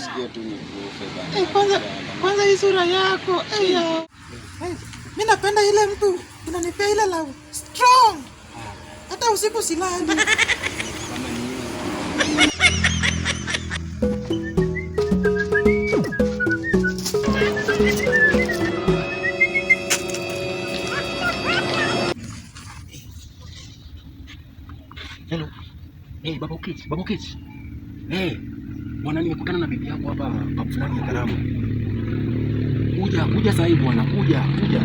Nasikia tu nikufe bana. Eh, kwanza kwanza hii sura yako. Eh, ya. Eh, mimi napenda ile mtu unanipea ile love strong. Hata usiku silali. Kama ni hiyo. Hello. Hey, Baba Ukich, Baba Ukich. Hey, bwana nimekutana na bibi yako hapa pub fulani ya Karamu. Kuja, kuja sasa hivi bwana, kuja, kuja.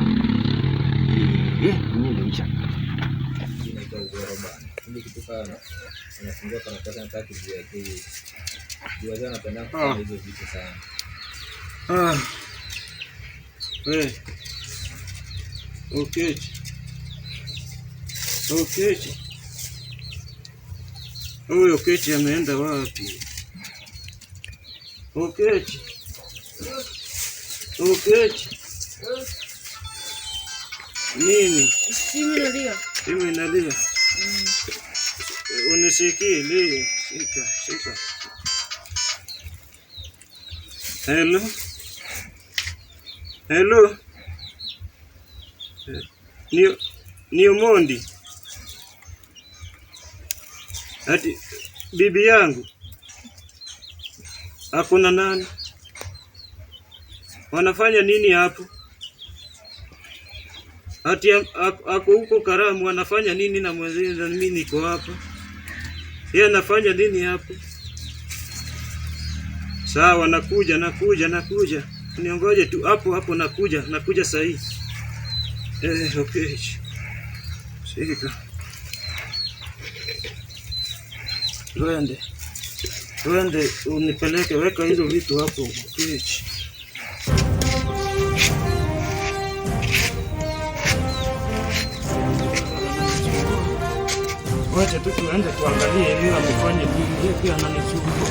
Eh, mimi nimeisha. Inaitwa ugoro bana. Kumbe kitu kama anafungua karatasi anataka kujiwekea hivi. Juu wazee wanapenda kufanya hizo vitu sana. Ah. We. Okech. Okech. Huyu Okech ameenda wapi? Okech. Okech. Nini? Simu inalia. Simu inalia. Unisikii lia. Shika, shika. Hello. Hello. Ni ni Omondi. Ati bibi yangu hakuna nani? Wanafanya nini hapo? Ati ako huko Karamu wanafanya nini na mwenzie na mimi niko hapa? Yeye anafanya nini hapo? Sawa, nakuja, nakuja, nakuja. Niongoje tu hapo hapo, nakuja, nakuja saa hii. Eh, okay. Shika. Twende. Twende unipeleke, weka hizo vitu hapo. Okay. Wacha tu tuende tuangalie yeye amefanya nini. Yeye pia ananisumbua.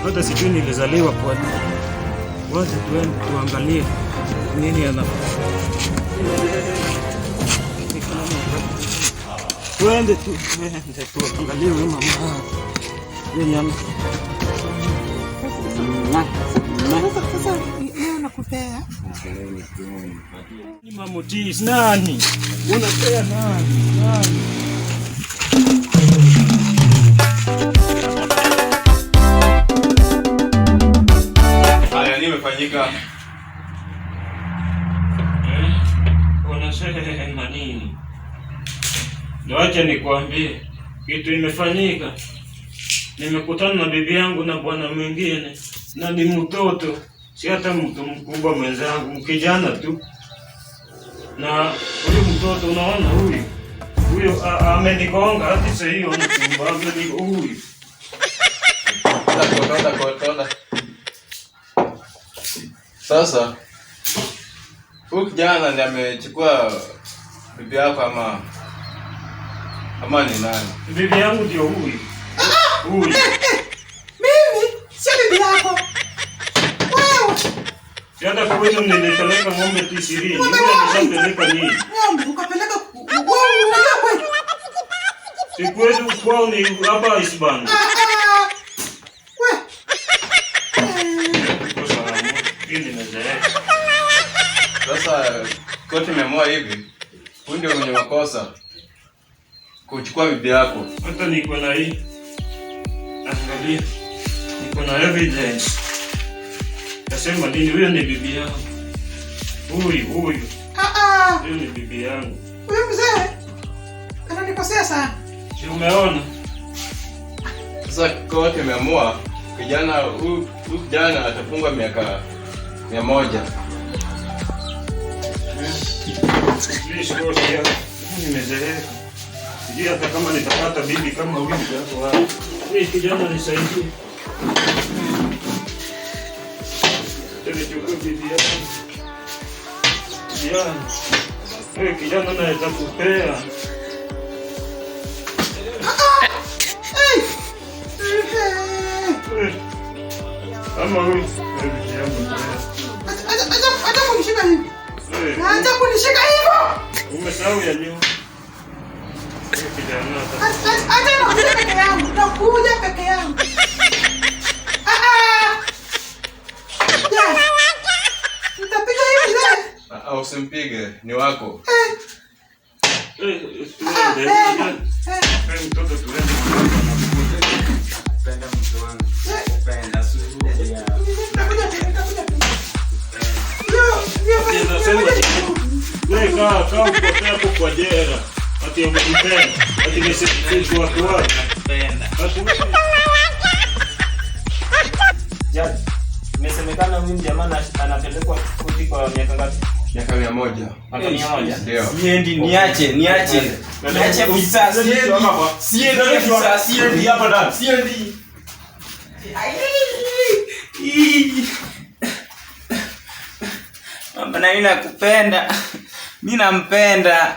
Hata sijui nilizaliwa kwa nini. Wacha tuende tuangalie nini ana. Twende tu, twende tuangalie huyu mama. Yeye ana. Sasa leo nakupea. Ni mamutis nani? Unapea nani? Nani? Haya, nini imefanyika? Unasema nini? Wacha nikwambie kitu imefanyika. Nimekutana na bibi yangu na bwana mwingine, na ni mtoto, si hata mtu mkubwa mwenzangu, kijana tu. Na huyu mtoto unaona huyu huyu amenigonga hadi sasa hiyo anachumba amenigonga huyu. Tonda, tonda, tonda. Sasa huyu kijana ndiye amechukua bibi yako ama ni nani? Bibi yangu ndio huyu. Huyu. Mimi sio bibi yako. Wewe Si hata kwenu nilipeleka ng'ombe tu 20. Ng'ombe Huyu wapi? ameshapeleka nini? Ng'ombe ukapeleka wewe unajua kwetu. Si kwetu kwao ni hapa Isbana. Ah, ah. We. Kosa la Mungu. Hii nimezeeka. Sasa koti imeamua hivi, huyu ndio mwenye makosa kuchukua bibi yako. Hata niko na hii. Angalia. Niko na evidence. Nasema nini? Huyo ni bibi yangu. Huyu, huyu. Ah, ah. Huyu ni bibi yangu. Huyu mzee ananikosea sana. Si umeona? Sasa koti imeamua kijana huyu kijana atafungwa miaka 100. Please, court ya. Nimezeeka. Sijui hata kama nitapata bibi kama huyu hapo wapi. Huyu kijana nisaidie. Nichukue bibi yangu. Kijana. Wewe kijana naweza kupea. Hey! Eh. Ama huyu wewe bibi yangu. Acha kunishika hivi. Eh, Acha kunishika hivyo. umesahau ya nyuma. Wewe kijana hata Acha nakuja peke yangu. Nakuja peke yangu. Ah ah. Usimpige, ni wako. Eh, tuende. Eh, mtoto tuende, mwanangu anakuja. Kupenda mtu wangu. Kupenda suruhu ya. Nitakuja tu, nitakuja tu. Ndio, ndio, Nasema ndio. wewe kaa kaa upotea hapo kwa jela. Ati umempenda. Ati ni watu wako. Kupenda. Ati wewe Jaji, imesemekana huyu jamaa anapelekwa koti kwa miaka ngapi? Miaka 100. Miaka 100. Ndio. Siendi, niache, niache. Niache afisa, siendi. Siendi afisa, siendi hapa ndani. Siendi. Mama, na mimi nakupenda. Mimi nampenda.